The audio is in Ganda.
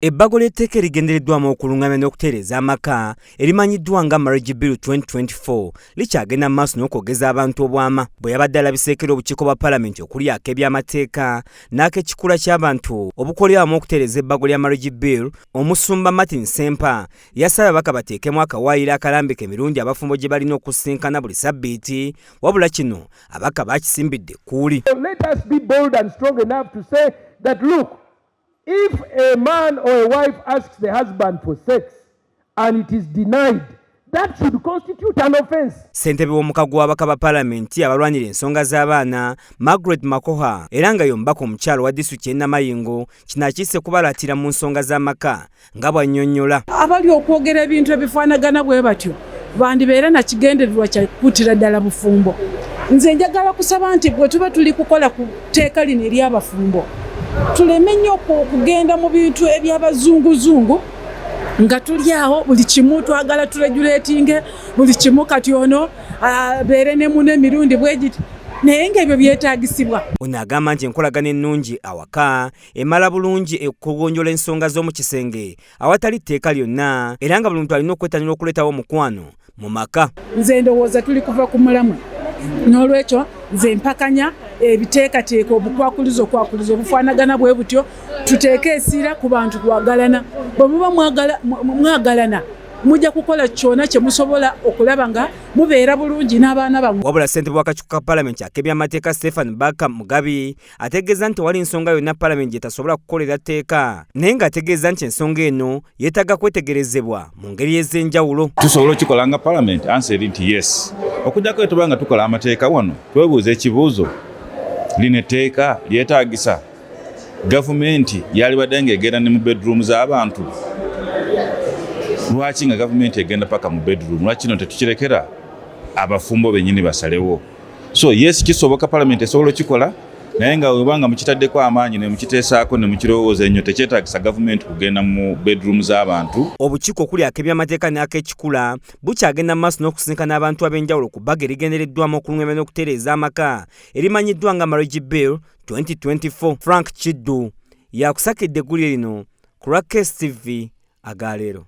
Ebbago ly'etteeka erigendereddwamu okulungamya n'okutereeza amaka erimanyiddwa nga Marriage Bill 2024 likyagenda mu maaso n'okwogeza abantu obwama. Bwe yabadde alabiseeko obukiiko bwa palamenti okuli ak'ebyamateeka n'ak'ekikula ky'abantu obukolera wamu okutereeza ebbago lya Marriage Bill, Omusumba Martin Ssempa yasabye ababaka bateekemu akawaayiro akalambika emirundi abafumbo gye balina okusisinkana buli ssabbiiti, wabula kino ababaka baakisimbidde ekkuuli. Let us be bold and strong enough to say that, look, if a man or a wife asks the husband for sex and it is denied, that should constitute an offense. Ssentebe w'omukago w'ababaka ba palamenti abalwanira ensonga z'abaana, Margaret Makoha, era nga y'omubaka omukyalo wa disitulikiti y'e Namayingo, kino akiise kubalaatira mu nsonga z'amaka nga bw'annyonnyola. Abali okwogera ebintu ebifaanagana bwe batyo bandibeera na kigendererwa kya kuttira ddala bufumbo. Nze njagala kusaba nti bwe tuba tuli kukola ku tteeka lino ery'abafumbo, tuleme nnyo okugenda mu bintu eby'abazunguzungu nga tuli awo buli kimu twagala turegulatinge buli kimu, kati ono abeere ne muno emirundi bwe giti, naye ng'ebyo byetaagisibwa. Ono agamba nti enkolagana ennungi awaka emala bulungi okugonjoola ensonga z'omu kisenge awatali tteeka lyonna, era nga buli muntu alina okwettanira okuleetawo omukwano mu maka. Nze ndowooza tuli kuva ku mulamwa, n'olwekyo nze mpakanya ebiteekateeka obukwakulizo okwakuliza obufaanagana bwe butyo. Tuteeke essira ku bantu kwagalana. Bwe muba mwagalana, mujja kukola kyonna kye musobola okulaba nga mubeera bulungi n'abaana bammwe. Wabula ssentebe w'akakiiko ka palamenti ak'ebyamateeka, Stephen Baka Mugabi, ategeeza nti tewali nsonga yonna palamenti gy'etasobola kukolera tteeka, naye ng'ategeeza nti ensonga eno yeetaaga kwetegerezebwa mu ngeri ez'enjawulo. Tusobola okikola nga palamenti? Answer eri nti yes, okujjako tuba nga tukola amateeka wano twebuuza ekibuuzo: lino etteeka lyetaagisa? Gavumenti yalibadde ng'egenda ne mu bedroom z'abantu? Lwaki nga gavumenti egenda paka mu bedroom? Lwaki kino tetukirekera abafumbo bennyini basalewo? So yes, kisoboka, palamenti esobola okikola, naye nga webanga mukitaddeko amaanyi ne mukiteesaako ne mukirowooza ennyo, tekyetaagisa gavumenti kugenda mu bedroom z'abantu. Obukiiko okuli ak'ebyamateeka n'ak'ekikula bukyagenda mu maaso n'okusisinkana abantu ab'enjawulo ku bbago erigendereddwamu okulungamya n'okutereeza amaka erimanyiddwa nga Marriage Bill 2024. Frank Kiddu yakusakidde eggulire lino ku lwa KSTV agaleero.